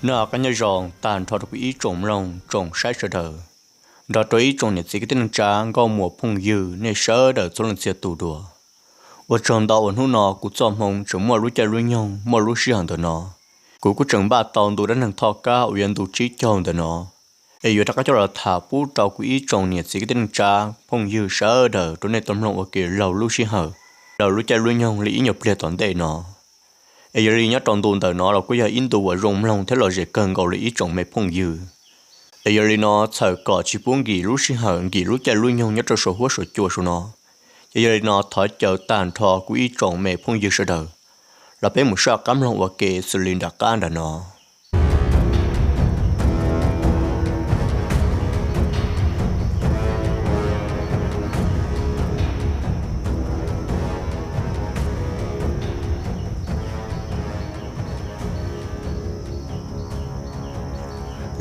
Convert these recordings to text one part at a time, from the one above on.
Noj qab nyob zoo tag nrho rau kuv ib tsoom mloog tsoom saib sawv daws, nrog rau ib tsoom niam txiv kwv tij neej tsa nkauj muam phooj ywg nej sawv daws txhua leej txhia tus dua. Ua tsaug ntau uas hnub no kuv txoj hmoo tseem muaj lub caij lub nyoog muaj lub sij hawm ntawm no, kuv kuj tseem npaj tau ntu dab neeg Thoj Kab uas yog ntu tsib caug ntawm no, es yuav rov qab coj los tham pub rau kuv ib tsoom niam txiv kwv tij neej tsa phooj ywg sawv daws rau nej tau mloog ua ke laug lub sij hawm, laug lub caij lub nyoog li ib nyuag pliag tom ntej no. Es yog li nyob rau ntu ntawm no los kuj yog ib ntu uas zoo mloog thiab lom zem kawg nkaus li ib tsoom me phooj ywg. Es yog li no txhawm kom tsis pub nkim lub sij hawm nkim lub caij lub nyoog nyob rau saum huab saum cua saum no, ces yog li no thov caw tag nrho kuv ib tsoom me phooj ywg sawv daws los peb mus soj qab mloog ua ke xws li nram qab nram no.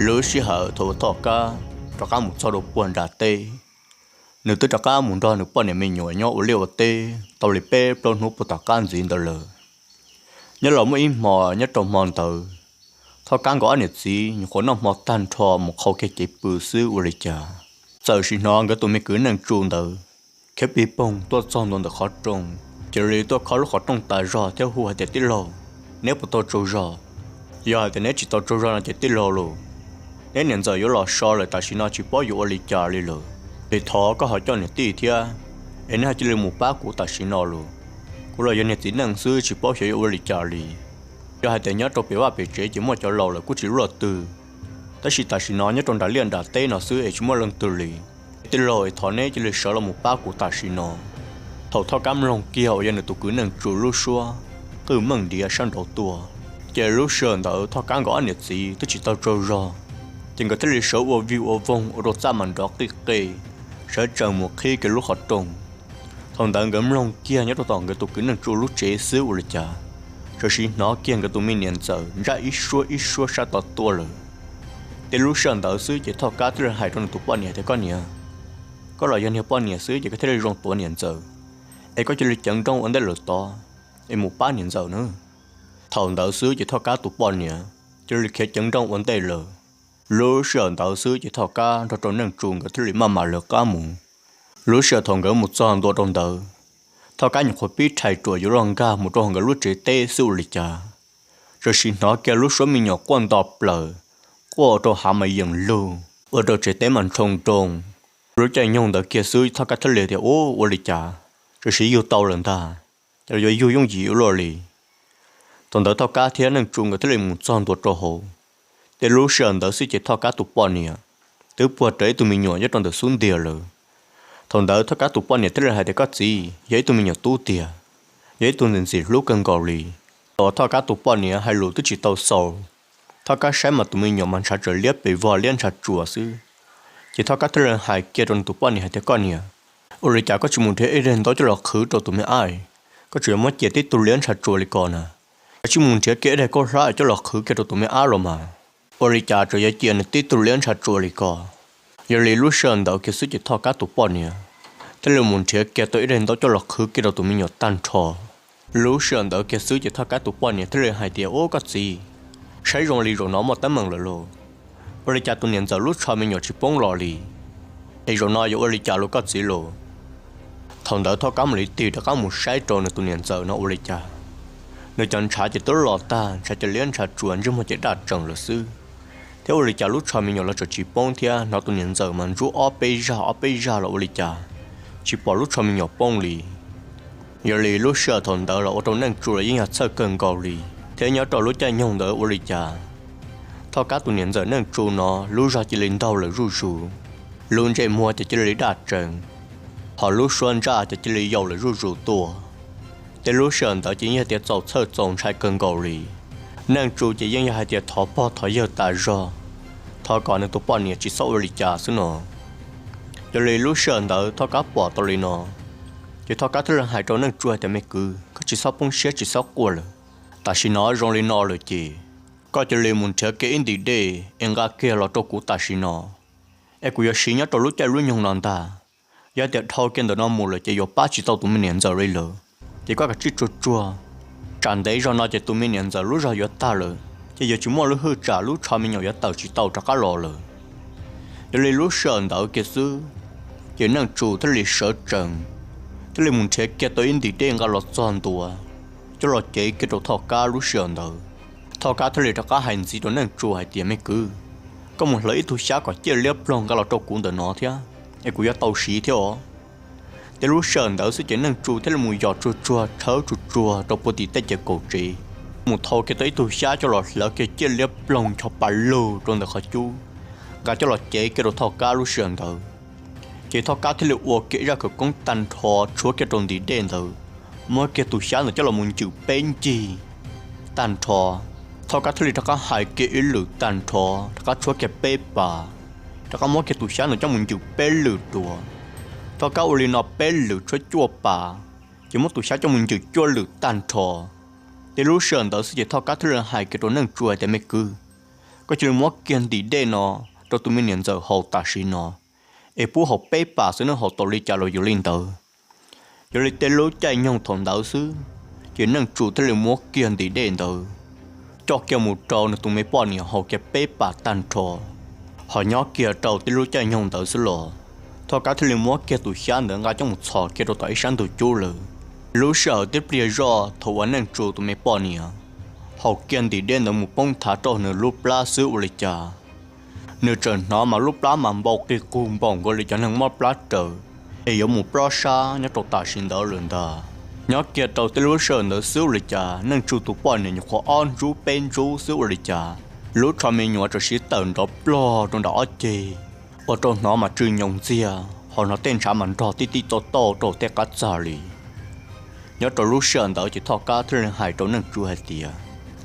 Lub sij hawm thaum uas Thoj Kab rov qab mus txog rau puag nram teb, nws twb rov qab mus nrog nws poj niam me nyuam nyob ua liaj ua teb tau li peb plaub hnub puag tom qab ntxiv ntawd lawm. Nyob los muaj ib hmo nyob rau hmo ntawd, Thoj Kab nkawd ob niam txiv nyuam qhuav noj hmo tag nrho mus qhau kiag cev pw xwb ua li cas, txawm sim hnov nkawd tus me kwv Neej Tsu ntawd khiav pig poog tuaj txog ntua ntawm qhov rooj, cia li tuaj khob lub qhov rooj tas zog thiab hu hais tias, Tij laug, neb puas tau tsaug zog? Yog hais tias neb tsis tau tsaug zog no ces tij laug lauj, neb niam ntxawm yuav los so lawm, tam sim no tsis paub yuav ua li cas li lawm. Es thov koj ho coj niam tij thiab, es neb ho cia li mus pab kuv tam sim no lauj. Kuv los yog niag txiv neej xwb tsis paub xyov yuav ua li cas li. Yog hais tias nyob rau pem vaj pem tsev ces muaj cov laus lawm kuj tsis luaj twg, tab sis tam sim no nyob rau nram liaj nram teb no xwb es tsis muaj leej twg li. Tij laug, es thov neb cia li sawv los mus pab kuv tam sim no. Thaum Thoj Kab mloog kiag uas yog nws tus kwv Neej Tsu lub suab qwj meej diav sab nraud tuaj, ces lub sij hawm ntawd Thoj Kab nkawd ob niam txiv twb tsis tau tsaug zog, ces nkawd thiaj li sawv ua vij ua voog ua rau txaj mas nrov qij qe, sawv tsees mus qhib kiag lub qhov rooj. Thaum ntawd nkawd mloog kiag nyob rau tom nkawd tus kwv Neej Tsu lub tsev xwb ua li cas, txawm sim hnov kiag nkawd tus me niam ntxawm ntsaj ib suab ib suab sab tod tuaj lawm. Tej lub sij hawm ntawd xwb ces Thoj Kab thiaj li hais rau nws tus poj niam tias, Koj niam, koj los yog niag poj niam xwb ces koj thiaj li zoo tuav niam ntxawm, es koj cia li ceev nrooj ua ntej lawm tod es mus pab niam ntxawm na. Thaum ntawd xwb ces Thoj Kab tus poj niam cia li khiav ceev nrooj ua ntej lawm. Lub sij hawm ntawd xwb ces Thoj Kab nrog rau Neej Tsu nkawd thiaj li maj mam lawv qab mus. Lub sij hawm thaum nkawd mus txog ntua rau ntawd, Thoj Kab nyuam qhuav pib rhais ruam yuav luag nkag mus rau hauv nkawd lub tsev teb xwb ua li cas, txawm sim hnov kiag lub suab me nyuam quaj nto plaws, quaj ua rau hav mas yeem lug, ua rau tsev teb mas ntshoo nroo. Lub caij nyoog ntawd kiag xwb Thoj Kab thiaj li tias, Ub, ua li cas txawm sim yug tau lawm ntag, cas yuav yug yooj yim ua luaj li. Thaum ntawd Thoj Kab thiab Neej Tsu nkawd thiaj li mus txog ntua rau hauv. Tej lub sij hawm ntawd xwb ces Thoj Kab tus poj niam twb puag rawv ib tug me nyuam nyob rau ntawm xub ntiag lawm. Thaum ntawd Thoj Kab tus poj niam thiaj li hais tias, Koj txiv, yog ib tug me nyuam tub tiag, yog ib tug ntxim ntxim hlub kawg nkaus li. Thaum Thoj Kab tus poj niam hais lus twb tsis tau xaus, Thoj Kab saib mas tus me nyuam mas ntshav tsaws liab pes vog liab ntshav tsuas xwb. Ces Thoj Kab thiaj li hais kiag rau nws tus poj niam hais tias, Koj niam, ua li cas koj tsis mus nrhiav ib daim ntaub coj los qhwv rau tus me ab? Koj tseem yuav muab cia tib tug liab ntshav tsuas li ko na. Koj sim mus nrhiav kiag ib daim kauj hlab coj los qhwv kiag rau tus me ab los mas. Ua li cas tseem yuav cia nws tib tug liab ntshav tsuas li ko? Yog li lub sij hawm ntawd kiag xwb ces Thoj Kab tus poj niam thiaj li mus nrhiav kiag tau ib daim ntaub coj los qhwv kiag rau tus me nyuam tag nrho. Lub sij hawm ntawd kiag xwb ces Thoj Kab tus poj niam thiaj li hais tias, Ub, koj txiv, saib zoo li zaum no muaj teeb meem lawm lauj. Ua li cas tus niam ntxawm lub tsho me nyuam tsis poob los li, es zaum no yuav ua li cas los koj txiv lauj? Thaum ntawd Thoj Kab mam li tig rov qab mus saib rau nws tus niam ntxawm no ua li cas, nws cov ntshav ces twb los tag, ntshav ces liab ntshav tsuas, ntsej muag ces daj tsees lawm xwb. Thiab ua li cas lub tsho me nyuam los tseem tsis poob thiab, hnov tus niam ntxawm mas ntsub ob peb zag ob peb zag los ua li cas tsis pom lub tsho me nyuam poob li. Yog li lub sij hawm thaum ntawd los ua rau Neej Tsu los yeej yog txhawj kawg nkaus li, thiab nyob rau lub caij nyoog ntawd ua li cas Thoj Kab tus niam ntxawm Neej Tsu no lub zog cia li ntaug lawm zuj zus, lub ntsej muag ces cia li daj tsees, hos lub suab ntsaj ces cia li yau lawm zuj zus tuaj. Tej lub sij hawm ntawd ces yeej yog tias txaus txhawj txaus ntshai kawg nkaus li. Neej Tsu ces yeej yog hais tias thov pog thov yawg tas zog, thov kom nws tus poj niam tsis txhob ua li cas xwb no. Yog li lub sij hawm ntawd Thoj Kab pom tau li no, ces Thoj Kab thiaj li hais rau Neej Tsu hais tias, Me kwv, koj tsis txhob poob siab tsis txhob quaj lawm. Tam sim no zoo li no lawm ces koj cia li mus nrhiav kiag ib ntim dej es nqa kiag los rau kuv tam sim no, es kuv yuav siv nyob rau lub caij lub nyoog no ntag. Yog tias dhau kiag ntawm no mus lawm ces yuav pab tsis tau tus me niam ntxawm li lawm. Ces koj kav tsij tsuag tsuag, tsam ntev zog no ces tus me niam ntxawm lub zog yuav tag lawm, ces yuav tsis muaj lub hwj tsam lub tsho me nyuam yuav tawm tsis tau rov qab los lawm. Yog li lub sij hawm ntawd kiag xwb, ces Neej Tsu thiaj li sawv tsees, thiaj li mus nrhiav kiag tau ib ntim dej nqa los txog ntua, coj los cev kiag rau Thoj Kab lub sij hawm ntawd. Thoj Kab thiaj li rov qab hais ntxiv rau Neej Tsu hais tias, Me kwv, koj mus hlawv ib tug xyab kom ciaj liab ploog nqa los rau kuv ntawm no thiab, es kuv yuav tau siv thiab os. Ces lub sij hawm ntawd xwb ces Neej Tsu thiaj li mus yos tsuag tsuag tshawb tsuag tsuag rau puag tim tej ces kaum tsev, mus thau kiag tau ib tug xyab coj los hlawv kiag ciaj liab ploog ncho pa lug rau ntawm qhov cub, nqa coj los cev kiag rau Thoj Kab lub sij hawm ntawd. Ces Thoj Kab thiaj li ua kiag ib zaj khawv koob tag nrho tshuab kiag rau ntim dej ntawd, muab kiag tus xyab ntawd coj los mus ncws peb ncig tag nrho. Thoj Kab thiaj li rov qab hais kiag ib lwm tag nrho, rov qab tshuab kiag peb pas, rov qab muab kiag tus xyab ntawd coj mus ncws peb lwm dua. Thoj Kab ua li no peb lwm tshuab cuaj pas, ces muab tus xyab coj mus ncws cuaj lwm tag nrho. Ces lub sij hawm ntawd xwb ces Thoj Kab thiaj li hais kiag rau Neej Tsu hais tias, Me kwv, koj cia li muab kiag ntim dej no rau tus me niam ntxawm haus tam sim no, es pub haus peb pas xwb nawb, haus tau li cas los yuav li ntawd. Yog li tej lub caij nyoog thaum ntawd xwb, ces Neej Tsu thiaj li muab kiag ntim dej ntawd coj kiag mus rau nws tus me poj niam haus kiag peb pas tag nrho. Ho nyob kiag rau tej lub caij nyoog ntawd xwb los, Thoj Kab thiaj li muab kiag tus xyab ntawd nqa coj mus txhos kiag rau tom ib sab ntug cub lawm. Lub sij hawm tib pliag zoj thaum uas Neej Tsu tus me poj niam haus kiag ntim dej ntawd mus poob thav rau nws lub plab xwb ua li cas, nws tseem hnov mas lub plab mas npau qig qug npaum nkaus li cov neeg mob plab raws, es yuav mus plob sab nyob rau tam sim ntawd lawm ntag. Nyob kiag rau tej lub sij hawm ntawd xwb ua li cas Neej Tsu tus poj niam nyuam qhuav ob ntsub peb ntsub xwb ua li cas, lub tsho me nyuam txawm siv tawm nrov plog rau nram ob ceg, ua rau hnov mas tsw nyoos ntxiag, ho hnov tej ntshav mas nrog tij tij tauj tauj rau tej qab txag li. Nyob rau lub sij hawm ntawd ces Thoj Kab thiaj li hais rau Neej Tsu hais tias,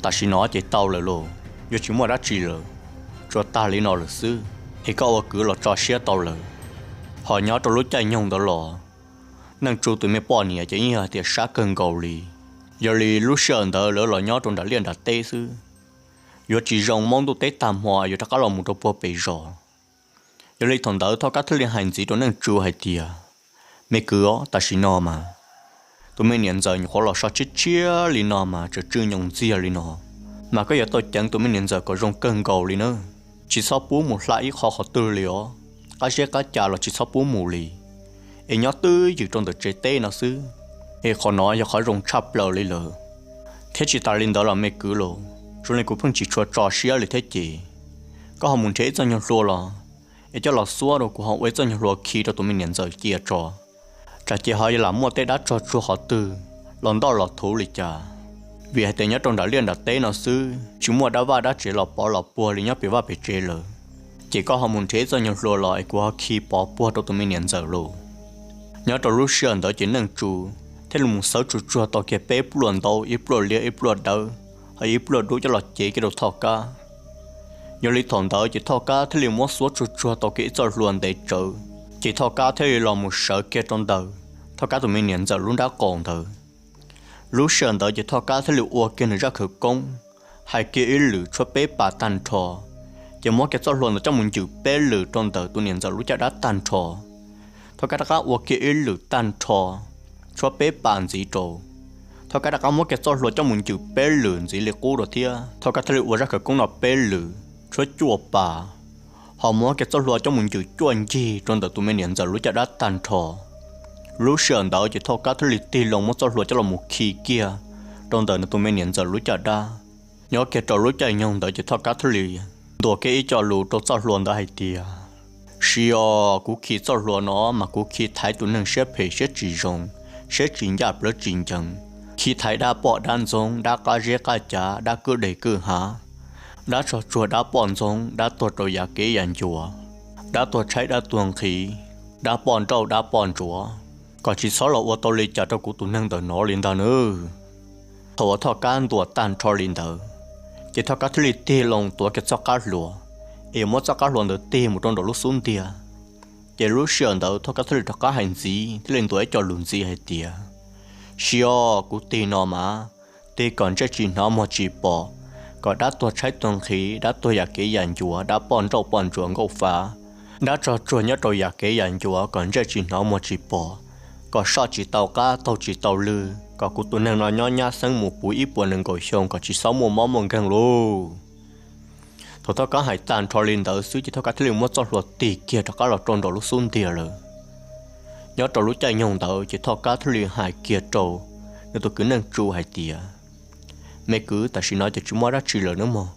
Tam sim no ces tau lawm lauj, yuav tsis muaj dab tsi lawm, tsuas tag li no lawm xwb, es koj ua kwv los tso siab tau lawm. Ho nyob rau lub caij nyoog ntawd los, Neej Tsu tus me poj niam ces yeej yog hais tias sab kawg nkaus li. Yog li lub sij hawm ntawd lawv los nyob rau nram liaj nram teb xwb, yuav tsis zoo, hmo ntuj teb tag hmo yuav rov qab los mus rau puag pem zos. Yog li thaum ntawd Thoj Kab thiaj li hais ntxiv rau Neej Tsu hais tias, Me kwv, tam sim no mas tus me niam ntxawm nyuam qhuav los so tshiab tshiab li no mas tseem tsw nyoos ntxiag li no, mas koj yuav tau ceev tus me niam ntxawm kom zoo kawg nkaus li na, tsis txhob pub mus hla ib qho qhov twg li os, qab zeb qab ca los tsis txhob pub mus li, es nyob twj ywm rau ntawm tsev teb no xwb, es qhov no yog qhov zoo tshaj plaws li lawm. Thiab tsis tas li ntawd los me kwv los, zoo li kuv pheej tsis tshua tso siab li thiab ces, koj ho mus nrhiav ib txoj nyuag hlua los, es coj los xuab rau kuv ho ua ib txoj nyuag hlua khi rau tus me niam ntxawm cia tso, tsam ces ho yuav lam muaj tej dab tsog tsuag qhov twg los ntoj los thuv li cas. Vim hais tias nyob rau nram liaj nram teb no xwb tsis muaj dab vaj dab tsev los pov los puag li nyob pem vaj pem tsev lawm, ces koj ho mus nrhiav ib txoj nyuag hlua los es kuv ho khi pov puag rau tus me niam ntxawm lauj. Nyob rau lub sij hawm ntawd ces Neej Tsu thiaj li mus xawv tsuag tsuag tau kiag peb pluaj ntaub, ib pluaj liab, ib pluaj dawb, ho ib pluaj dub coj los cev kiag rau Thoj Kab. Yog li thaum ntawd ces Thoj Kab thiaj li muab xuab tsuag tsuag tau kiag ib txoj hlua ntev tsawv, ces Thoj Kab thiaj li los mus sawv kiag rau ntawm Thoj Kab tus me niam ntxawm lub nrab qaum ntawd. Lub sij hawm ntawd ces Thoj Kab thiaj li ua kiag nws zaj khawv koob, hais kiag ib lwm tshuab peb pas tag nrho, ces muab kiag txoj hlua ntawd coj mus ncws peb lwm rau ntawm tus niam ntxawm lub caj dab tag nrho. Thoj Kab rov qab ua kiag ib lwm tag nrho, tshuab peb pas ntxiv rau. Thoj Kab rov qab muab kiag txoj hlua coj mus ncws peb lwm ntxiv li qub rau thiab. Thoj Kab thiaj li ua zaj khawv koob no peb lwm, tshuab cuaj pas, ho muab kiag txoj hlua coj mus ncws cuaj ncig rau ntawm tus me niam ntxawm lub caj dab tag nrho. Lub sij hawm ntawd ces Thoj Kab thiaj li tig loo muab txoj hlua coj los mus khi kiag rau ntawm nws tus me niam ntxawm lub caj dab. Nyob kiag rau lub caij nyoog ntawd ces Thoj Kab thiaj li ntuas kiag ib co lus rau txoj hlua ntawd hais tias, Siv os, kuv khi txoj hlua no mas kuv khi thaiv tus neeg siab phem siab tsis zoo, siab tsis ncaj plawv tsis ncees, khi thaiv dab poj dab ntxoog, dab qab zeb qab cav, dab kwj deg kwj hav, dab tsog tsuag, dab poj ntxoog, dab tuag rau yam kev yam ncua, dab tuag tshaib dab tuag nqhis, dab poj nrauj dab poj ntsuav, kom tsis txhob los ua tau li cas rau kuv tus neeg ntawm no li ntag nawb. Thaum uas Thoj Kab ntuas tag nrho li ntawd, ces Thoj Kab thiaj li tig loo tuav kiag txoj qab hlua, es yuav muab txoj qab hlua ntawd tig mus rau nraum lub xub ntiag. Ces lub sij hawm ntawd Thoj Kab thiaj li rov qab hais ntxiv, thiaj li ntuas ib co lus ntxiv hais tias, Siv os, kuv tig no mas tig kom ntsej tsis hnov muag tsis pom, kom dab tuag tshaib tuag nqhis, dab tuag yam kev yam ncua, dab poj nrauj poj ntsuav nkauj fav, dab tsog tsuag nyob rau yam kev yam ncua kom ntsej tsis hnov muag tsis pom, kom soj tsis tau qab taug tsis tau lw, kom kuv tus neeg no nyob nyab xeeb mus puv ib puas nees nkaum xyoo kom tsis txhob muaj mob muaj nkeeg lauj. Thaum Thoj Kab hais tag nrho li ntawd xwb ces Thoj Kab thiaj li muab txoj hlua tig kiag rov qab los rau nraum lub xub ntiag lawm. Nyob rau lub caij nyoog ntawd ces Thoj Kab thiaj li hais kiag rau nws tus kwv Neej Tsu hais tias, Me kwv, tam sim no ces tsis muaj dab tsi lawm nawb mog.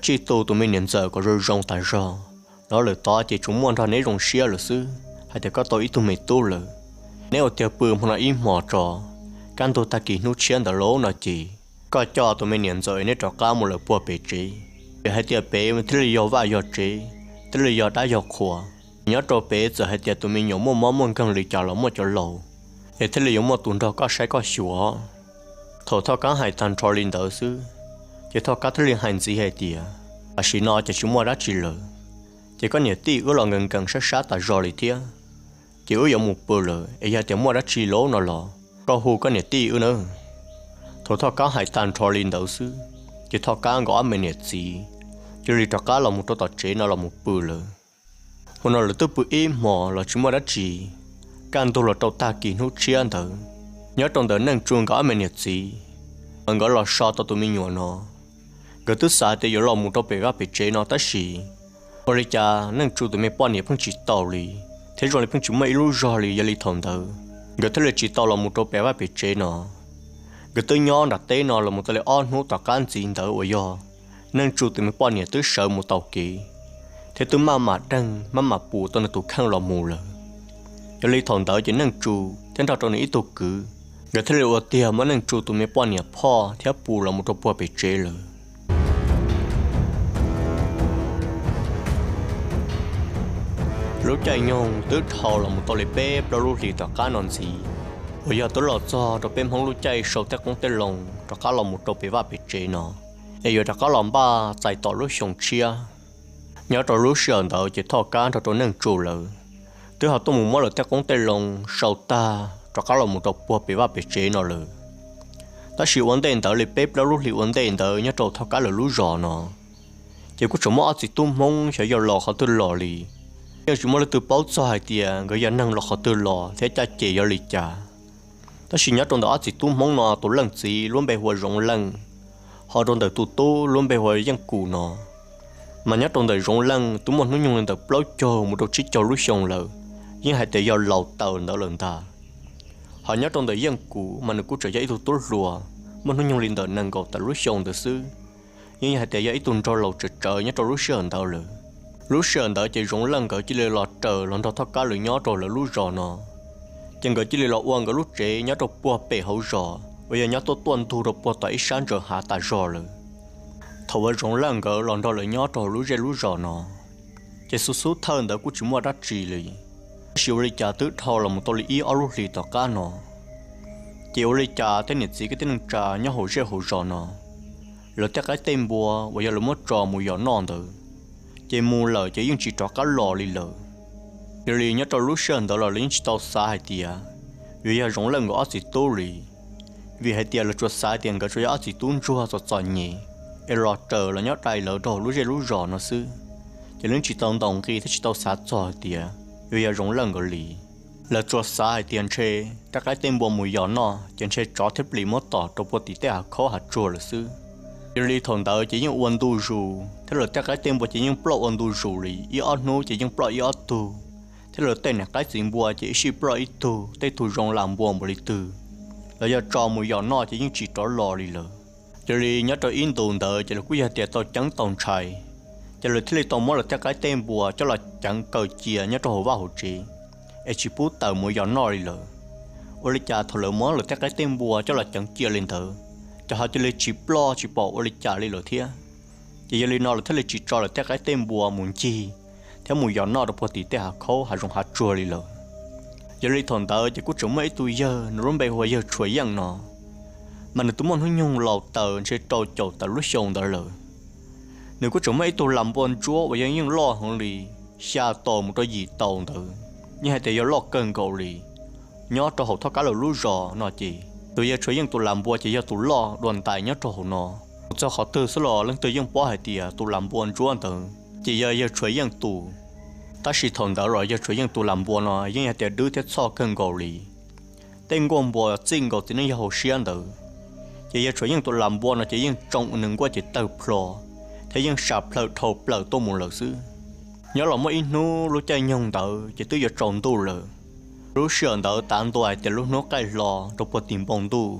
Tsij tu tus me niam ntxawm kom zoo zoo tas zog, los lawm tod ces tsuas muaj nrog neb zoo siab lawm xwb, hais tias koj tau ib tug me tub lawm. Neb ua tiag pw hmo no ib hmos tso, kaj ntug tag kis hnub tshiab ntawd los no ces koj coj tus me niam ntxawm es neb rov qab mus lawm puag pem tsev, vim hais tias pem thiaj li yog vaj yog tsev, thiaj li yog dab yog qhua. Nyob rau pem txawm hais tias tus me nyuam muaj mob muaj nkeeg li cas los muaj cov laus es thiaj li yuav muaj tus nrog koj saib koj xyuas. Thaum Thoj Kab hais tag nrho li ntawd xwb, ces Thoj Kab thiaj li hais ntxiv hais tias, Tam sim no ces tsis muaj dab tsi lawm, ces koj niam tij wb los nkees nkees sab sab tas zog li thiab, ces wb yuav mus pw lawm es yog tias muaj dab tsi lawm no los koj hu koj niam tij wb nawb. Thaum Thoj Kab hais tag nrho li ntawd xwb, ces Thoj Kab nkawd ob me niam txiv cia li rov qab los mus rau tom tsev no los mus pw lawm. Hmo no lawv twb pw ib hmos los tsis muaj dab tsi, kaj ntug los rau tag kis hnub tshiab ntawd, nyob rau ntawm Neej Tsu nkawd ob me niam txiv, nkawd los so tau tus me nyuam no, nkawd twb xav tias yuav los mus rau pem vaj pem tsev no tab sis ua li cas Neej Tsu tus me poj niam pheej tsis tau li, thiab zoo li pheej tsis muaj ib lub zog li. Yog li thaum ntawd nkawd thiaj li tsis tau los mus rau pem vaj pem tsev no. Nkawd twb nyob nram teb no los mus tau li ob hnub tom qab ntxiv ntawd uas yog Neej Tsu tus me poj niam twb sawv mus taus kev, thiab twb maj mam deeg maj mam pus tau nws tus kheej los mus lawm. Yog li thaum ntawd ces Neej Tsu thiab nrog rau nws ib tug kwv, nkawd thiaj li ua tiag muab Neej Tsu tus me poj niam phoj thiab pus los mus rau puag pem tsev lawm. Lub caij nyoog twb dhau los mus tau li peb plaub lub hlis tom qab no ntxiv, uas yog twb los txog rau peb Hmoob lub caij sau tej qoob tej loo rov qab los mus rau pem vaj pem tsev no, es yuav rov qab los npaj txais tom lub xyoo tshiab. Nyob rau lub sij hawm ntawd ces Thoj Kab nrog rau Neej Tsu lawv twb ho tuaj mus muab lawv tej qoob tej loo sau tag rov qab los mus rau puag pem vaj pem tsev no lawm. Tab sis ua ntej ntawd li peb plaub lub hlis ua ntej ntawd nyob rau Thoj Kab lawv lub zos no, ces kuj tseem muaj ob txiv tub Hmoob xyov yog los qhov twg los li, yeej tsis muaj leej twg paub txog hais tias nkawd yog neeg los qhov twg los thiab caj ces yog li cas. Tab sis nyob rau ntawm ob txiv tub Hmoob no tus leej txiv lub npe hu ua Zoov Leej, ho rau ntawm tus tub lub npe hu ua Yeej Kum no, mas nyob rau ntawm Zoov Leej twb muaj hnub nyoog li ntawm plaub caug mus rau tsib caug lub xyoo lawm, yeej hais tias yog laus taws ntawd lawm ntag. Ho nyob rau ntawm Yeej Kum mas nws kuj tseem yog ib tug tub hluas, muaj hnub nyoog li ntawm nees nkaum tawm lub xyoo ntawd xwb, yeej hais tias yog ib tug nraug laus tsawv tsawv nyob rau lub sij hawm ntawd lawm. Lub sij hawm ntawd ces Zoov Leej nkawd cia li los raws los nrog Thoj Kab lawv nyob rau lawv lub zos no, ces nkawd cia li los ua nkawd lub tsev nyob rau puag pem hauv zos uas yog nyob tuaj tuaj ntug rau puag tom ib sab ntsaws hav tas zog lawm. Thaum uas Zoov Leej nkawd los nrog lawv nyob rau hauv lub zej lub zos no, ces xub xub thawj ntawd kuj tsis muaj dab tsi li. Tab sis ua li cas twb dhau los mus tau li ib ob lub hlis tom qab no, ces ua li cas tej niam txiv kwv tij neej tsa nyob hauv zej hauv zos no, lawv tej qaib tej npua uas yog lawv muab tso mus yos noj ntawd, ces mus lawm ces yeej tsis rov qab los li lawm. Yog li nyob rau lub sij hawm ntawd los lawv yeej tsis tau xav hais tias yuav yog Zoov Leej nkawd ob txiv tub li, vim hais tias lawv tsuas xav tias nkawd tsuas yog ob txiv tub ntsuag txom txom nyem es los raws los nyob dai lawv rau hauv lub zej lub zos no xwb, ces lawv yeej tsis tau ntaus nqi thiab tsis tau xav txog hais tias yuav yog Zoov Leej nkawd li. Lawv tsuas xav hais tias ntshe tej qaib tej npua mus yos noj ces ntshe tsov thiab plis muab tom rau puag tim tej hav khaub hav tsuag lawm xwb. Yog li thaum ntawd ces yeej ua ntu zus thiab lawv tej qaib tej npua ces yeej ploj ua ntu zus li, ib ob hnub ces yeej ploj ib ob tug, thiab lawv tej niam qaib txiv npua ces ib sij ploj ib tug, tej tug zoo lam npua npaum li twg, los yog tso mus yos noj ces yeej tsis rov los li lawm. Yog li nyob rau ib ntus ntawd ces lawv kuj yog tias tau ceeb tau ntshai, ces lawv thiaj li tau muab lawv tej qaib tej npua coj los ceev kaw cia nyob rau hauv vaj hauv tsev, es tsis pub tawm mus yos noj li lawm. Ua li cas thaum lawv muab lawv tej qaib tej npua coj los ceev cia li ntawd, ces ho cia li tsis ploj tsis pom ua li cas li lawm thiab. Ces yog li no lawv thiaj li tsis tso lawv tej qaib tej npua mus ncig thiab mus yos noj rau puag tim tej hav khaub hav zoov hav tsuag li lawm. Yog li thaum ntawd ces kuj tseem muaj ib tug yawg, nws lub npe hu ua yawg Tshuav Yeej no, mas nws twb muaj hnub nyoog laus taws ntshe rau caum tawm lub xyoo ntawd lawm. Nws kuj tseem muaj ib tug las npua ntsuab uas yog yeej loj heev li, xya tau mus rau yim tau ntawd, yeej hais tias yog loj kawg nkaus li. Nyob rau hauv Thoj Kab lawv lub zos no ces tus yawg Tshuav Yeej tus las npua ces yog tus loj dua ntais nyob rau hauv no. Mus txog qhov twg xwb los leej twg yeej paub hais tias tus las npua ntsuab ntawd ces yog yawg Tshuav Yeej tus. Tab sis thaum ntawd los yawg Tshuav Yeej tus las npua no yeej hais tias dwb thiab txhoj kawg nkaus li. Tej nkuaj npua txij nkaus txiv neej yog hauv siab ntawd, ces yawg Tshuav Yeej tus las npua no ces yeej tsoo ua nws nkuaj ces tawg plho, thiab yeej sam plhaw dhau plaws tuaj mus lawm xwb. Nyob los muaj ib hnub lub caij nyoog ntawd ces twb yuav tsaus ntuj lawm. Lub sij hawm ntawd tav ntua hais tias lub hnub qaij hlo rau puag tim npoo ntuj,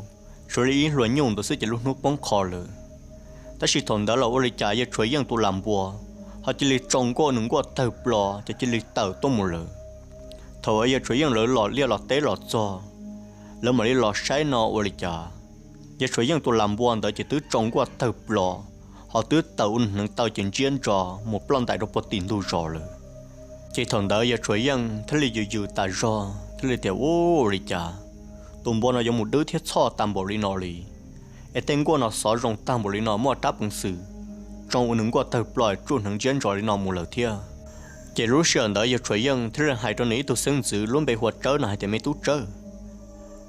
tsuas li ib hlua nyuj ntawd xwb ces lub hnub poob qho lawm. Tab sis thaum ntawd los ua li cas yawg Tshuav Yeej tus lam npua ho cia li tsoo nkuaj nws nkuaj tawg plo ces cia li tawm tuaj mus lawm. Thaum uas yawg Tshuav Yeej lawv los liaj los teb los txog, lawv mam li los saib no ua li cas yawg Tshuav Yeej tus lam npua ntawd ces twb tsoo nkuaj tawg plo, ho twb tawm ua hneev taw ces ntsiab ntso mus ploj ntais rau puag tim ntug zos lawm. Ces thaum ntawd yawg Tshuav Yeej thiaj li yws yws tas zog thiaj li tias, Ua li cas tus npua no yuav mus dwb thiab txhoj tag npaum li no li? Es tej nkuaj no xov zoo tag npaum li no muaj rab peev xwm tsoo ua nws nkuaj tawg plo tsuj hneev ntsiab ntso li no mus lawm thiab? Ces lub sij hawm ntawd yawg Tshuav Yeej thiaj li hais rau nws ib tug xeeb ntxwv lub npe hu ua Tsawb no hais tias, Me tub Tsawb,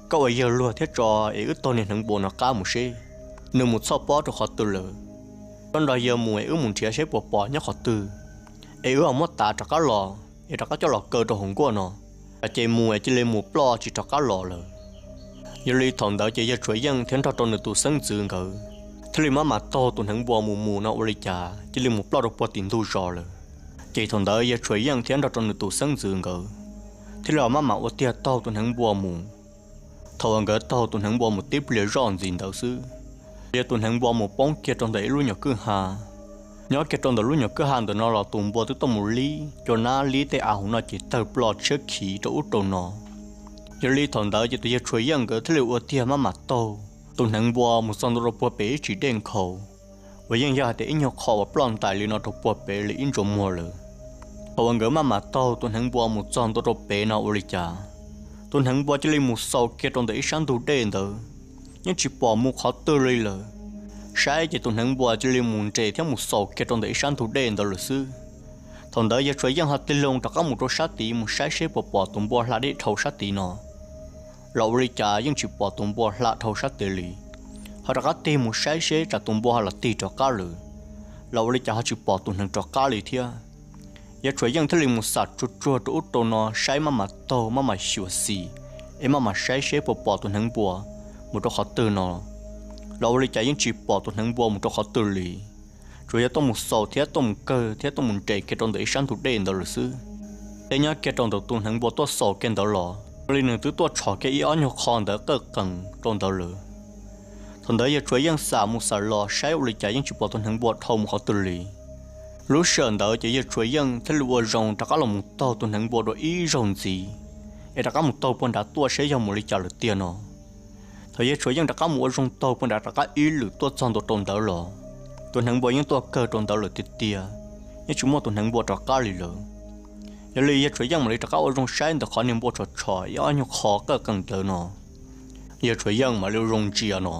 koj ua yawg luag thiab tso es wb taug niag hneev npua no qab mus seb nws mus txhoj pob rau qhov twg lawm. Koj nrog yawg mus es wb mus nrhiav seb puas pom nyob qhov twg, es wb ho muab tav rov qab los es rov qab coj los kaw rau hauv nkuaj no, ces mus es cia li mus ploj tsis rov qab los lawm. Yog li thaum ntawd ces yawg Tshuav Yeej thiab nrog rau nws tus xeeb ntxwv nkawd thiaj li maj mam taug tus hneev npua mus mus no ua li cas cia li mus ploj rau puag tim ntug zos lawm. Ces thaum ntawd yawg Tshuav Yeej thiab nrog rau nws tus xeeb ntxwv nkawd thiaj li maj mam ua tiag taug tus hneev npua mus. Thaum uas nkawd taug tus hneev npua mus tib pliag zoj ntxiv ntawd xwb, yog tus hneev npua mus poob kiag rau ntawm ib lub nyuag kwj ha. Nyob kiag rau ntawm lub nyuag kwj ha ntawm no los tus npua twb tuaj mus lib cua nab lib tej av hauv no ces tawg plo tshiab khiv rau ub rau no. Yog li thaum ntawd ces tus yawg Tshuav Yeej nkawd thiaj li ua tiag maj mam taug tus hneev npua mus txog ntua rau puag pem ib tsim dej nkhaus, uas yeej yog hais tias ib nyuag qho uas ploj ntais li no rau puag pem li ib ntsuas muag lawm. Thaum uas nkawd maj mam taug tus hneev npua mus txog ntua rau pem no ua li cas tus hneev npua cia li mus xaus kiag rau ntawm ib sab ntug dej ntawd, yeej tsis pom mus qhov twg li lawm. Saib ces tus hneev npua cia li mus nres thiab mus xaus kiag rau ntawm ib sab ntug dej ntawd lawm xwb. Thaum ntawd yawg Tshuav Yeej ho tig loo rov qab mus rau sab tid mus saib seb puas pom tus npua hla dej dhau sab tid no, los ua li cas yeej tsis pom tus npua hla dhau sab tid li. Ho rov qab tig mus saib seb tsam tus npua ho los tig rov qab lawm, los ua li cas ho tsis pom tus hneev rov qab li thiab. Yawg Tshuav Yeej thiaj li mus xam tsuag tsuag rau ub rau no saib maj mam taug maj mam xyuam xim, es maj mam saib seb puas pom tus hneev npua mus rau qhov twg no, los ua li cas yeej tsis pom tus hneev npua mus rau qhov twg li. Tsuas yog tuaj mus xaus thiab tuaj mus kawg thiab tuaj mus nres kiag rau ntawm ib sab ntug dej ntawd lawm xwb. Thiab nyob kiag rau ntawm tus hneev npua tuaj xaus kiag ntawd los ua li nws twb tuaj tshov kiag ib ob nyuag qho ntawd qawj qees rau ntawd lawm. Thaum ntawd yawg Tshuav Yeej xam mus xam los saib ua li cas yeej tsis pom tus hneev npua dhau mus qhov twg li. Lub sij hawm ntawd ces yawg Tshuav Yeej thiaj li ua zoo rov qab los mus taug tus hneev npua dua ib zaug ntxiv, es rov qab mus taug puag nrad tuaj saib yog mus li cas lawm tiag no. Thaum yawg Tshuav Yeej rov qab mus ua zoo taug puag nrad rov qab ib lwm tuaj txog ntua rau ntawd los tus hneev npua yeej tuaj kawg rau ntawd lawm tiag tiag, yeej tsis muaj tus hneev npua rov qab li lawm. Yog li yawg Tshuav Yeej mam li rov qab ua zoo saib ntawm qhov niag npua tshov tshov ib ob nyuag qho qawj qees ntawd no, yawg Tshuav Yeej mam li ua zoo ntsia no,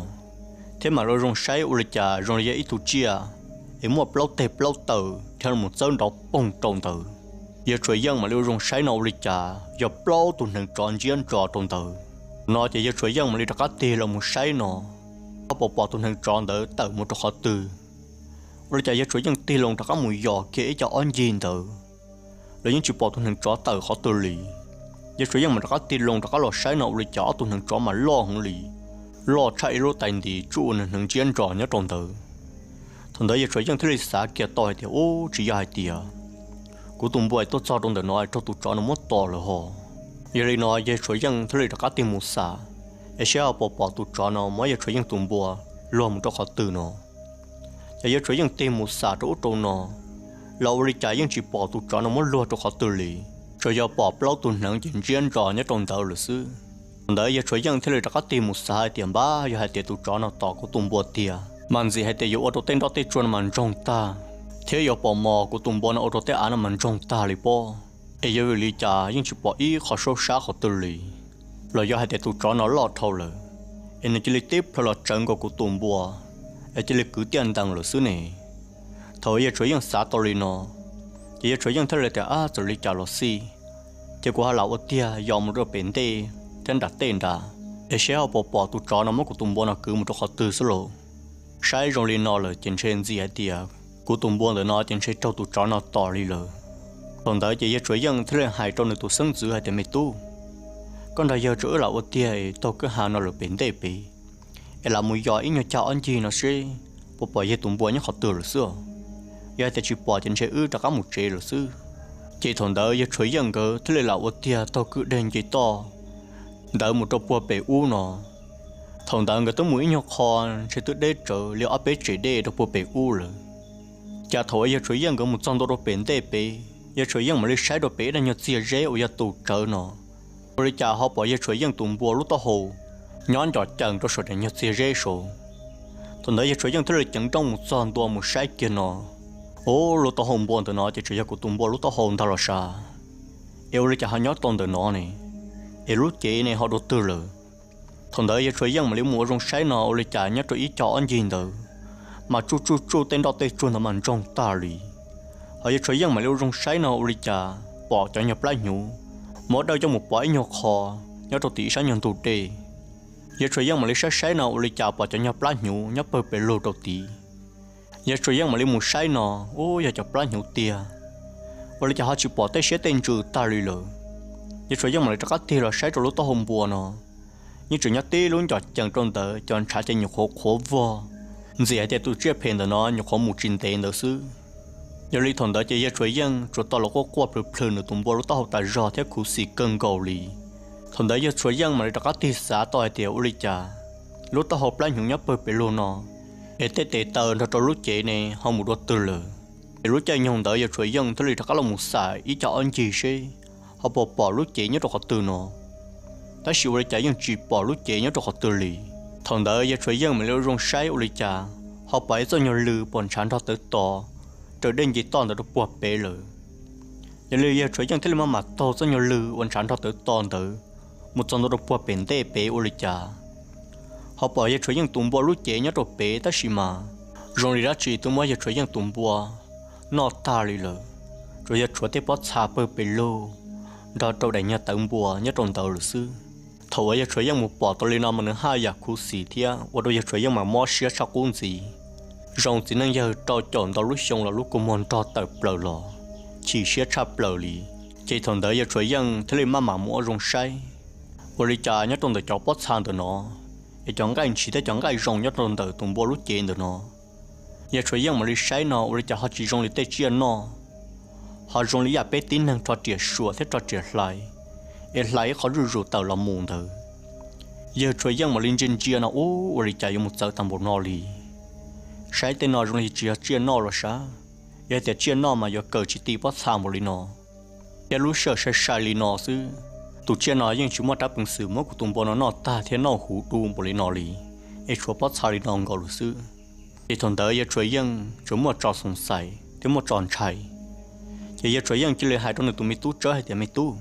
thiab mam li ua zoo saib ua li cas zoo li yog ib tug tsiaj es muaj plaub teg plaub taw dhia los txawb nrov poog rau ntawd. Yawg Tshuav Yeej mam li ua zoo saib no ua li cas yog plaub tus hneev tsov ntsiab ntso rau ntawd. No ces yawg Tshuav Yeej mam li rov qab tig los mus saib no, ho puas pom tus hneev tsov ntawd tawm mus rau qhov twg. Ua li cas yawg Tshuav Yeej tig loo rov qab mus yos kiag ib co ob ncig ntawd los yeej tsis pom tus hneev tsov tawm qhov twg li. Yawg Tshuav Yeej mam rov qab tig loo rov qab los saib no ua li cas ob tug hneev tsov mas loj heev li, loj tshaj ib lub tais nti tsuj ua nws hneev ntsiab ntso nyob rau ntawd. Thaum ntawd yawg Tshuav Yeej thiaj li xav kiag tau hais tias, Ub, tsis yog hais tias kuv tus npua tuaj txog rau ntawm no raug tus tsov no muab tom lawm ho. Yog li no yawg Tshuav Yeej thiaj li rov qab tig mus xam, es seb ho puas pom tus tsov no muab yawg Tshuav Yeej tus npua luag mus rau qhov twg no. Ces yawg Tshuav Yeej tig mus xam rau ub rau no, los ua li cas yeej tsis pom tus tsov no muab luag rau qhov twg li, tsuas yog pom plaub tus hneev ces ntsiab ntso nyob rau ntawd lawm xwb. Thaum ntawd yawg Tshuav Yeej thiaj li rov qab tig mus xav hais tias, Npab, yog hais tias tus tsov no tom kuv tus npua tiag mas ntxim hais tias yuav ua rau tej nroj tej tsua no mas ntsoog tag, thiab yuav pom mos kuv tus npua no ua rau tej av no mas ntsoog tag li pob. Es yog vim li cas yeej tsis pom ib qho saub sab qhov twg li, los yog hais tias tus tsov no loj dhau lawm, es nws cia li tib plhaw los tsawv nkaus kuv tus npua, es cia li kwv tiaj ntees lawm xwb ne. Thaum yawg Tshuav Yeej xav tau li no, ces yawg Tshuav Yeej thiaj li tias, Ab, txawm li cas los xij, ces kuv ho lam ua tiag yos mus rau pem ntej thiab nram tej nrad, es seb ho puas pom tus tsov no muab kuv tus npua no kwv mus rau qhov twg xwb lauj. Saib zoo li no lawm ces ntshe ntxim hais tias kuv tus npua ntawm no ces ntshe raug tus tsov no tom li lawm. Thaum ntawd ces yawg Tshuav Yeej thiaj li hais rau nws tus xeeb ntxwv hais tias, Me tub, koj nrog yawg tso wb lam ua tiag es taug kwj ha no lawm pem ntej pem, es lam mus yos ib nyuag cag ob ncig no seb puas pom yawg tus npua nyob qhov twg lawm xwb os. Yog hais tias tsis pom ces ntshe wb rov qab mus tsev lawm xwb. Ces thaum ntawd yawg Tshua Yeej nkawd thiaj li lam ua tiag taug kwj deg nce toj ntawd mus rau puag pem ub no. Thaum ntawd nkawd twb mus ib nyuag qho, ntshe twb deb tsawv li ob peb tsev dej rau puag pem ub lawm. Ces thaum uas yawg Tshua Yeej nkawd mus txog ntua rau pem ntej pem, yawg Tshua Yeej mam li saib rau pem ib daim nyuag txiag zeb uas yog tus tsawv no. Ua li cas ho pom yawg Tshua Yeej tus npua lub taub hau nyob ncom cees rau saum daim nyuag txiag zeb saud. Thaum ntawd yawg Tshua Yeej thiaj li ceev nrooj mus txog ntua mus saib kiag no, ub, lub taub hau npua ntawm no ces tseem yog kuv tus npua lub taub hau ntag los sav. Es ua li cas ho nyob tau ntawm no ne? Es lub cev ne ho dua twg lawm? Thaum ntawd yawg Tshua Yeej mam li mus ua zoo saib no ua li cas nyob rau ib co ob ncig ntawd mas tsuj tsuj tsuj tej nroj tej tsuag ntawd mas ntsoog tag li. Hos yawg Tshua Yeej mam li ua zoo saib no ua li cas pom cov nyuag plab hnyuv muab dawj coj mus pov ib nyuag qho nyob rau tim ib sab nyuag ntug dej. Yawg Tshua Yeej mam li saib saib no ua li cas pom cov nyuag plab hnyuv nyob pawg pes lug rau tid. Yawg Tshua Yeej mam li mus saib no, ub, yog cov plab hnyuv tiag. Ua li cas ho tsis pom tej siab tej ntsws tag li lawm? Yawg Tshua Yeej mam li rov qab tig los saib rau lub taub hau npua no, yeej tseem nyob tib lub ncom cees rau ntawd, cov ntshav ces nyuam qhuav qhuav vog, ntxim hais tias tus tsiaj phem ntawm no nyuam qhuav mus tsis ntev ntawd xwb. Yog li thaum ntawd ces yawg Tshua Yeej tsuas tau los quaj quaj plhws plhws nws tus npua lub taub hau tas zog thiab khuv xim kawg nkaus li. Thaum ntawd yawg Tshua Yeej mam li rov qab tig xav tau hais tias ua li cas lub taub hau plab hnyuv nyob pawg pes lug no, es tej tes taw nrog rau lub cev ne ho mus dua twg lawm. Es lub caij nyoog ntawd yawg Tshua Yeej thiaj li rov qab los mus xam ib co ob ncig seb ho puas pom lub cev nyob rau qhov twg no. Tab sis ua li cas yeej tsis pom lub cev nyob rau qhov twg li. Thaum ntawd yawg Tshua Yeej mam li ua zoo saib ua li cas ho pom ib txoj nyuag lw puas ntshav nrog tawv tos raws dej nce toj ntawd rau puag pem lawm. Yog li yawg Tshua Yeej thiaj li maj mam taug txoj nyuag lw uas ntshav nrog tawv tos ntawd mus txog ntua rau puag pem ntej pem ua li cas ho pom yawg Tshua Yeej tus npua lub cev nyob rau pem tab sis mas zoo li dab tsi twb muab yawg Tshua Yeej tus npua noj tag li lawm, tsuas yog tshuav tej pob txha pawg pes lug nrog rau daim nyuag tawv npua nyob rau ntawd lawm xwb. Thaum uas yawg Tshua Yeej mus pom tau li no mas nws haj yam khuv xim thiab ua rau yawg Tshua Yeej mas mob siab tshaj qub ntxiv. Zoo txiv neej yawg rau caum ntau lub xyoo los lub kua muag nrog tawm plaws los, chim siab tshaj plaws li. Ces thaum ntawd yawg Tshua Yeej thiaj li maj mam mus ua zoo saib ua li cas nyob rau ntawm cov pob txha ntawm no, es cov nqaij ntshis thiab cov nqaij zoo nyob rau ntawm tus npua lub cev ntawm no, yawg Tshua Yeej mam li saib no ua li cas ho tsis zoo li tej tsiaj noj, ho zoo li yam peb tib neeg rho riam suam thiab rho riam hlais, es hlais ib qho zuj zus tawm los mus ntawd. Yawg Tshua Yeej mam li ntsia ntsia no, ub, ua li cas yuav mus txawv tag npaum no li. Saib tej no zoo li tsis yog tsiaj noj los sav, yog tias tsiaj noj mas yuav kawm tsis ti pob txha npaum li no. Thiab lub sij hawm sai sai li no xwb, tus tsiaj no yeej tsis muaj rab peev xwm muab kuv tus npua no noj tag thiab noj huv du npaum li no li, es tshuav pob txha li no nkaus lawm xwb. Ces thaum ntawd yawg Tshua Yeej tsuas muaj tso xoom xais thiab muaj tso ntshai. Ces yawg Tshua Yeej cia li hais rau nws tus me tub tsawb hais tias, Me tub,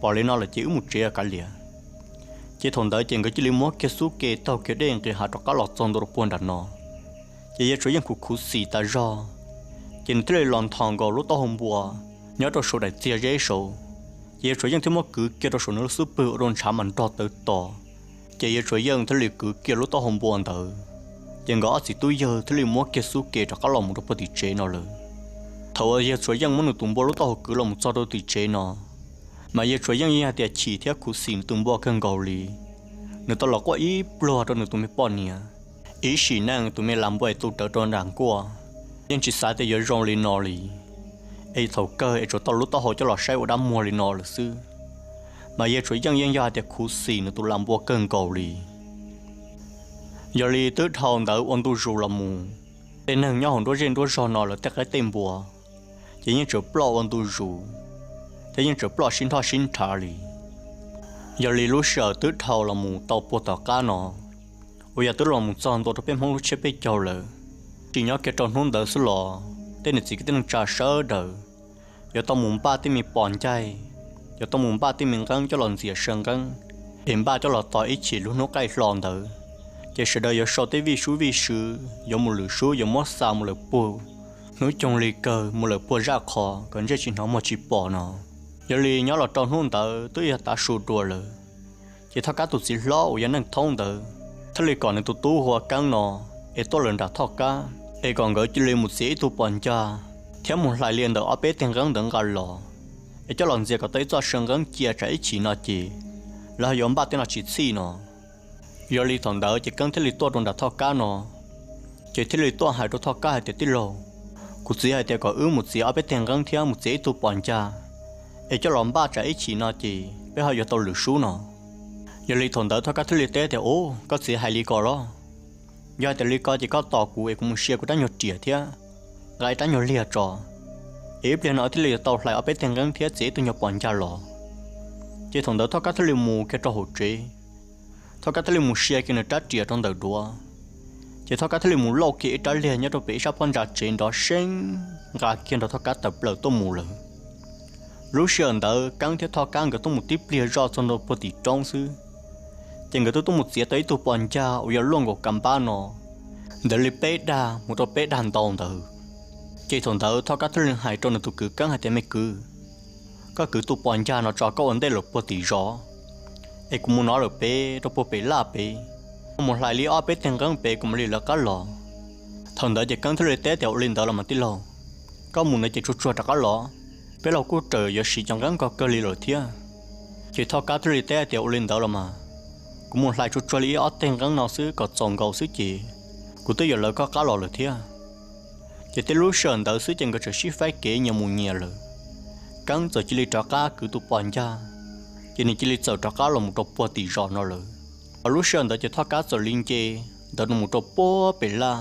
pom li no lawm ces wb mus tsev kav liam. Ces thaum ntawd ces nkawd cia li muab kiag xub ke taug kiag dej nqis hav rov qab los txog ntua rau puag nram no. Ces yawg Tshua Yeej khuv khuv xim tas zog, ces nws thiaj li los nthos nkaus lub taub hau npua nyob rau saum daim txiag zeb saud. Ces yawg Tshua Yeej thiaj muab kwv kiag rau saum nws lub xub pwg ua rau ntshav mas nrog tawv tos. Ces yawg Tshua Yeej thiaj li kwv kiag lub taub hau npua ntawd, ces nkawd ob txiv tub yawg thiaj li muab kiag xub ke rov qab los mus rau puag tim tsev no lawm. Thaum uas yawg Tshua Yeej muab nws tus npua lub taub hau kwv los mus txog rau tim tsev no, mas yawg Tshua Yeej yeej hais tias chim thiab khuv xim nws tus npua kawg nkaus li. Nws tau los quaj ib pluag rau nws tus me poj niam, ib sim neej tus me las npua es tu rawv rau nram nkuaj, yeej tsis xav tias yuav zoo li no li. Es thaum kawg es tsuas tau lub taub hau coj los saib ua dab muag li no lawm xwb. Mas yawg Tshua Yeej yeej yog hais tias khuv xim nws tus las npua kawg nkaus li. Yog li twb dhau ntawd ua ntu zus los mus, tej neeg nyob hauv nruab zej nruab zog no lawv tej qaib tej npua ces yeej tseem ploj ua ntu zus, thiab yeej tseem ploj sib nthoj sib nrhav li. Yog li lub sij hawm twb dhau los mus tau puag tom qab no, uas yog twb los mus txog ntua rau peb Hmoob lub tsiab peb caug lawm, tsis nyob kiag rau hnub ntawd xwb los tej niam txiv kwv tij neej tsa sawv daws yuav tau mus npaj tej me pos ncaig, yuav tau mus npaj tej me nqeeb coj los ntxias saw nqeeb, es npaj coj los tos ib chim lub hnub qaij hlo ntawd. Ces sawv daws yuav sau tej vij sub vij sw, yuav mus lwm sub, yuav muab xa mus lawm puag hnub coog li kawg, mus lawm puag zaj qhov kom ntsej tsis hnov muag tsis pom no. Yog li nyob los rau hnub ntawd twb yog tav su dua lawm, ces Thoj Kab tus txiv hlob uas yog Neej Thoob ntawd thiaj li kom nws tus tub hu ua Keeb no es tuaj lawm nram Thoj Kab, es kom nkawd cia li mus txiav ib tug pos ncag thiab mus hlais li ntawm ob peb teg nqeeb ntawd nqa los, es coj los ntxias kom tau ib txoj saw nqeeb cia tsam ib chim no ces lawv ho yuav npaj tej no tsis txhij no. Yog li thaum ntawd ces Keeb thiaj li tuaj rau nram Thoj Kab no, ces thiaj li tuaj hais rau Thoj Kab hais tias, Tij laug, Kuv txiv hais tias kom wb mus txiav ob peb teg nqeeb thiab mus txiav ib tug pos ncag, es coj los npaj tsam ib chim no ces peb ho yuav tau lwm sub no. Yog li thaum ntawd Thoj Kab thiaj li teb tias, Ub, koj txiv hais li ko los? Yog hais tias li ko ces koj tos kuv es kuv mus sia kuv rab nyuag riam thiab nqa ib rab nyuag liag tso, es ib pliag no thiaj li yuav tau hlais ob peb teg nqeeb thiab txiav ib tug nyuag pos ncag los. Ces thaum ntawd Thoj Kab thiaj li mus kiag rau hauv tsev. Thoj Kab thiaj li mus sia kiag nws rab riam rau ntawm duav, ces Thoj Kab thiaj li mus lauj kiag ib rab liag nyob rau pem ib sab phab ntsa tsev nrov seeb nqa kiag nrog Thoj Kab tawm plaws tuaj mus lawm. Lub sij hawm ntawd Keeb thiab Thoj Kab nkawd tuaj mus tib pliag zoj txog ntua puag tim roob xwb, ces nkawd twb tuaj mus txiav tau ib tug pos ncag uas yog luaj nkaus ka npab no, ntawd li peb dag mus rau peb dag ntau ntawd. Ces thaum ntawd Thoj Kab thiaj li hais rau nws tus kwv Keeb hais tias, Me kwv, koj kwv tus pos ncag no tso koj ua ntej lawm puag tim zos, es kuv mus no lawm pem rau puag pem laj pem, mus hlais li ob peb teg nqeeb pem kuv mam li lawv qab los. Thaum ntawd ces Keeb thiaj li teb tias, Ua li ntawd los mas tij laug, koj mus ntawd ces tsuag tsuag rov qab los, peb los kuj raws yuav siv cov nqeeb ko kawg li lawm thiab. Ces Thoj Kab thiaj li teb tias, Ua li ntawd los mas, kuv mus hlais tsuag tsuag li ib ob teg nqeeb no xwb kom txaus nkaus xwb ces kuv twb yuav lawv koj qab los lawm thiab. Ces tej lub sij hawm ntawd xwb ces nkawd txawm sib faib kev nyias mus nyias lawm. Keeb txawm cia li rov qab kwv tus pos ncag, ces nws cia li txawm rov qab los mus rau puag tim zos no lawm. Hos lub sij hawm ntawd ces Thoj Kab txawm li nce ntawd mus rau puag pem laj,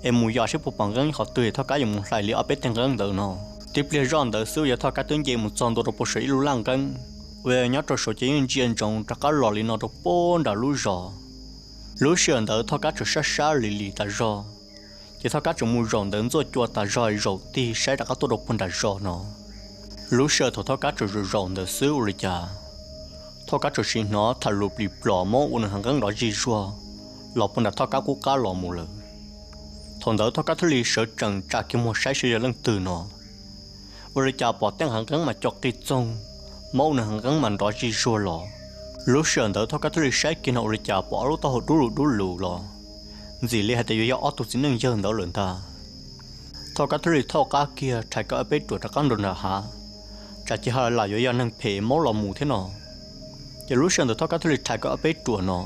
es mus yos seb puas pom nqeeb qhov twg Thoj Kab yuav mus hlais li ob peb teg nqeeb ntawd no. Tib pliag zoj ntawd xwb uas yog Thoj Kab twb nce mus txog ntua rau puag saum ib lub laj nqeeb uas yog nyob rau saum ces yeej ntsia ntsoov rov qab los li no rau puag nram lub zos. Lub sij hawm ntawd Thoj Kab tseem sab sab lim lim tas zog, ces Thoj Kab tseem mus zaum ntawm ntxuaj cua tas zog zaum tig saib rov qab tuaj rau puag nram zos no. Lub sij hawm thaum Thoj Kab tseem zaum zaum ntawd xwb ua li cas Thoj Kab tseem sim hnov tham lus plis plos mob ua nws hav nqeeb nrov zig zuag los puag nram Thoj Kab qub qab los mus lawm. Thaum ntawd Thoj Kab thiaj li sawv tsees tsa kiag muag saib saib yog leej twg no. Ua li cas pom tej hav nqeeb mas co qig txoog, mob ua nws hav nqeeb mas nrov zig zuag los. Lub sij hawm ntawd Thoj Kab thiaj li saib kiag no ua li cas pom ob lub taub hau dub lug dub lug los, ntxim li hais tias yuav yog ob tug txiv neej yawg ntawd lawm ntag. Thoj Kab thiaj li thauj qab kiag rhais kiag ob peb ruam rov qab nrog nram hav, tsam ces ho lam yuav yog neeg phem mob los mus thiab no. Ces lub sij hawm ntawd Thoj Kab thiaj li rhais kiag ob peb ruam no.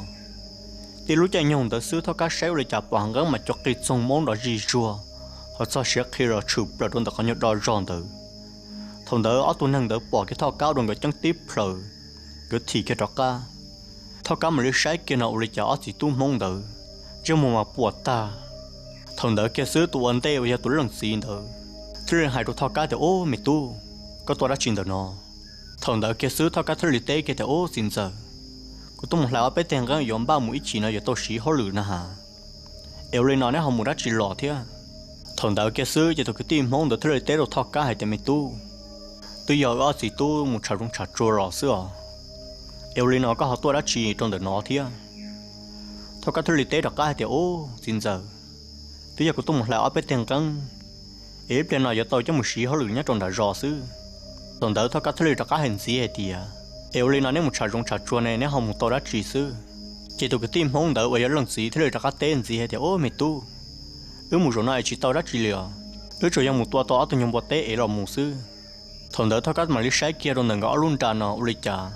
Tib lub caij nyoog ntawd xwb Thoj Kab saib ua li cas pom hav nqeeb mas co qig txoog mob nrov zig zuag, ho txog siav qhi los tshwm plaws rau ntawm qhov nyuag do zog ntawd. Thaum ntawd ob tug neeg ntawd pom kiag Thoj Kab ua rau nkawd ceeb tib plhaws, nkawd thim kiag rov qab. Thoj Kab mam li saib kiag no ua li cas ob txiv tub Hmoob ntawd ntsej muag mas puas tag. Thaum ntawd kiag xwb tus ua ntej uas yog tus leej txiv ntawd thiaj li hais rau Thoj Kab tias, Ub, me tub, koj tuaj dab tsi ntawm no? Thaum ntawd kiag xwb Thoj Kab thiaj li teb kiag tias, Ub, txiv ntxawm, kuv tuaj mus hlais ob peb teg nqeeb yuav npaj mus ib chim no yuav tau siv hauj lwm na has. Es ua li no neb ho mus dab tsi los thiab? Thaum ntawd kiag xwb ces tus kwv tij Hmoob ntawd thiaj li teb rau Thoj Kab hais tias, Me tub, twb yog wb ob txiv tub mus tsham zoov tsham tsuag los xwb os. Es ua li no koj ho tuaj dab tsi rau ntawm no thiab? Thoj Kab thiaj li teb rov qab hais tias, Ub, txiv ntxawm, twb yog kuv tuaj mus hlais ob peb teg nqeeb, es ib pliag no yuav tau coj mus siv hauj lwm nyob rau nram zos xwb. Thaum ntawd Thoj Kab thiaj li rov qab hais ntxiv hais tias, Es ua li no neb mus tsham zoov tsham tsuag ne neb ho mus tau dab tsi xwb? Ces tus kwv tij Hmoob ntawd uas yog leej txiv thiaj li rov qab teb ntxiv hais tias, Ub, me tub, wb mus zaum no es tsis tau dab tsi li os, wb tsuas yog mus tua tau ob tug nyuag npua teb ev los mus xwb. Thaum ntawd Thoj Kab mam li saib kiag rau ntawm nkawd ob lub nra no ua li cas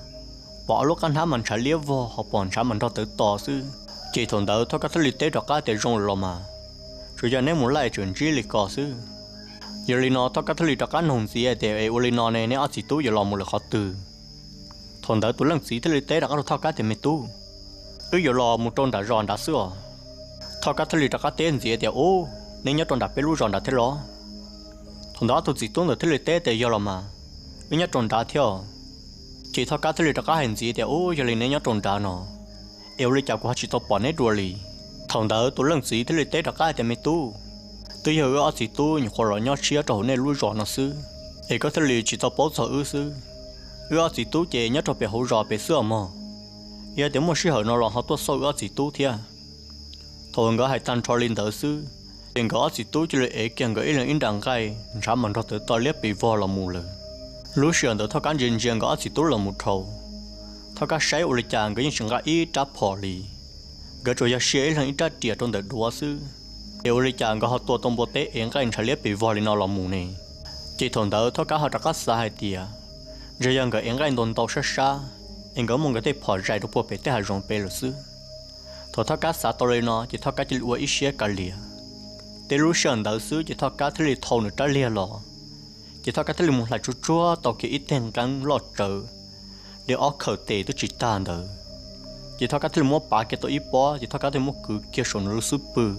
pom ob lub qab hnab mas ntshav liab vog ho pom ntshav mas nrog tawv to xwb. Ces thaum ntawd Thoj Kab thiaj li teb rov qab tias, Zoo lawm los mas, tsuas yog neb mus laij tseem ntsib li ko xwb. Yog li no Thoj Kab thiaj li rov qab noog ntxiv hais tias, Es ua li no ne neb ob txiv tub yuav los mus lawm qhov twg? Thaum ntawd tus leej txiv thiaj li teb rov qab rau Thoj Kab tias, Me tub, wb yuav los mus rau nram zos nrad xwb os. Thoj Kab thiaj li rov qab teb ntxiv tias, Ub, neb nyob rau nram peb lub zos nrad thiab los? Thaum ntawd ob tug txiv tub ntawd thiaj li teb tias, Yog los mas, wb nyob rau nrad thiab os. Ces Thoj Kab thiaj li rov qab hais ntxiv tias, Ub, yog li neb nyob rau nrad no, es ua li cas kuv ho tsis tau pom neb dua li? Thaum ntawd tus leej txiv thiaj li teb rov qab tias, Me tub, twb yog wb ob txiv tub nyuam qhuav los nyob tshiab rau hauv nej lub zos no xwb, es koj thiaj li tsis tau paub txog wb xwb. Wb ob txiv tub ces nyob rau pem hauv zos pem xwb os mog. Yog tias muaj sij hawm no los ho tuaj xauj wb ob txiv tub thiab. Thaum nkawd hais tag nrho li ntawd xwb, ces nkawd ob txiv tub cia li ev kiag nkawd ib leeg ib nra nqaij ntshav mas nrog tawv to liab pes vog los mus lawm. Lub sij hawm ntawd Thoj Kab ntsia ntsia nkawd ob txiv tub los mus dhau, Thoj Kab saib ua li cas nkawd yeej tsis nqa ib rab phom li. Nkawd tsuas yog sia ib leeg ib rab riam rau ntawm duav xwb, es ua li cas nkawd ho tua tau npua teb ev nqaij ntshav liab pes vog li no los mus ne? Ces thaum ntawd Thoj Kab ho rov qab xav hais tias, ntshe yog nkawd ev nqaij ntau ntau sab sab, es nkawd muab nkawd tej phom zais rau puag pem tej hav zoov pem lawm xwb. Thaum Thoj Kab xav tau li no ces Thoj Kab cia li ua ib siab kav liam, Tib lub sij hawm ntawd xwb ces Thoj Kab thiaj li thau nws rab liag los, ces Thoj Kab thiaj li mus hlais tsuag tsuag tau kiag ib teg nqeeb loj tsawv, li ob khawm tes twb tsis tag ntawd. Ces Thoj Kab thiaj li muab pav kiag tau ib pob, ces Thoj Kab thiaj muab kwv kiag saum nws lub xub pwg,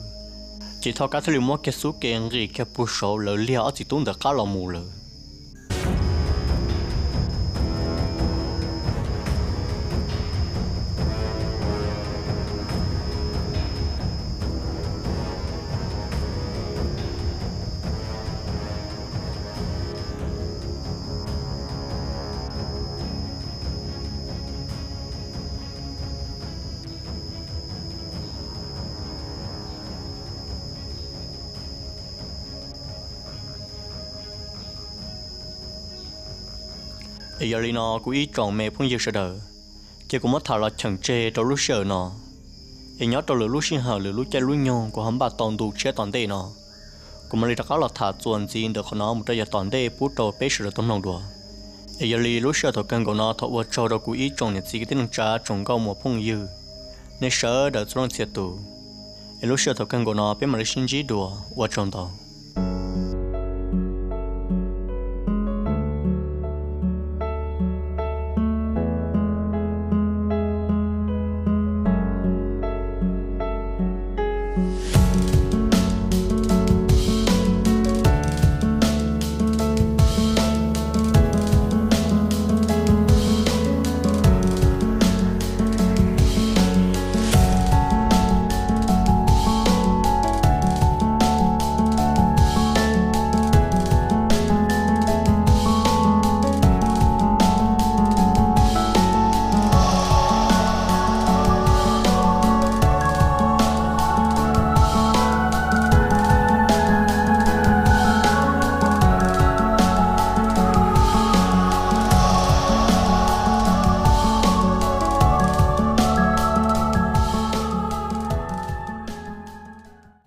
ces Thoj Kab thiaj li muab kiag xub ke nqis kiag puag saud lawv liag ob txiv tub ntawd qab los mus lawm. Es yog li no kuv ib tsoom me phooj ywg sawv daws, ces kuv muab tham los cheem tseg rau lub sij hawm no. Es nyob rau lwm lub sij hawm lwm lub caij lub nyoog kuv ho npaj tau ntu tshiab tom ntej no, kuv mam li rov qab los tham txuas ntxiv ntawm qhov no mus rau yav tom ntej pub rau peb sawv daws tau mloog dua. Es yog li lub sij hawm thaum kawg nkaus no thov ua tsaug rau kuv ib tsoom niam txiv kwv tij neej tsa tsoom nkauj muam phooj ywg, nej sawv daws txhua leej txhia tus. Es lub sij hawm thaum kawg nkaus no peb mam li sib ntsib dua, ua tsaug ntau.